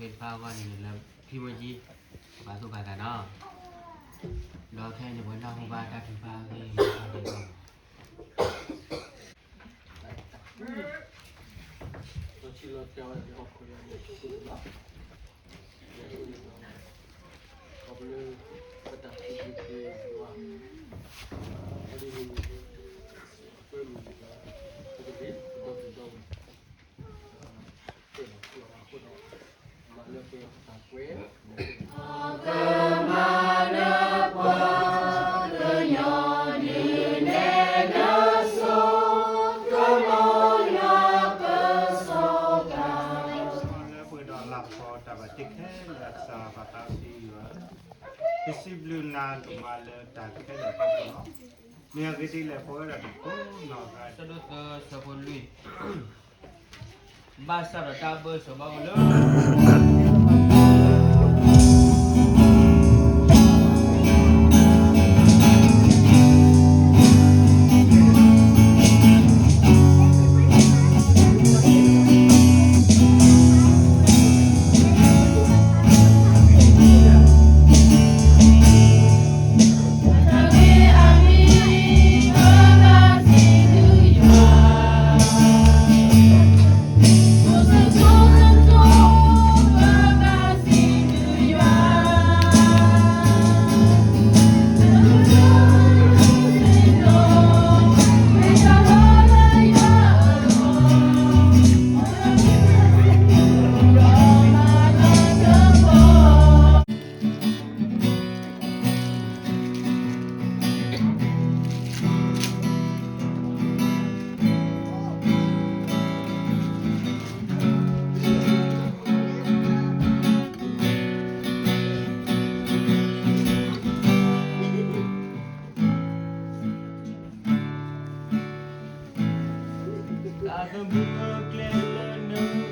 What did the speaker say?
သ့ၣ်တဖၣ်အဂီၢ်န့ၣ် လၢဖံမီကံ ပာ်သူၣ်ပာ်သးနီၤ, ဒီးခဲအံၤန့ၣ် ပနၢ်ဟူဘၣ်တၢ်ထုကဖၣ်အဂ့ၢ် လၢပှဲၤဒီးလၤကပီၤတၢ်ဘၣ်တ့ခဲလၢာ် ကစၢ်ပၢ်သးစီဆှံယွၤ, ပစံးဘျုးနၤဒိၣ်မးလၢတၢ်ခဲလၢာ်အဖီခိၣ်လီၤ. မ့ၢ်အဂ့ၢ်ဒ်လဲၣ် ပဝဲဒၣ်တကိးနီၢ်ဂၤဒဲး ဆၢဒိၣ်သၢ ဆၢဖိလွံၢ်, ဘၣ်ဆၣ်ဒီးတၢ်ဘၢစီၤဘၣ်အူလၢ တၢ်သဘျ့ကျဲလၢနမူ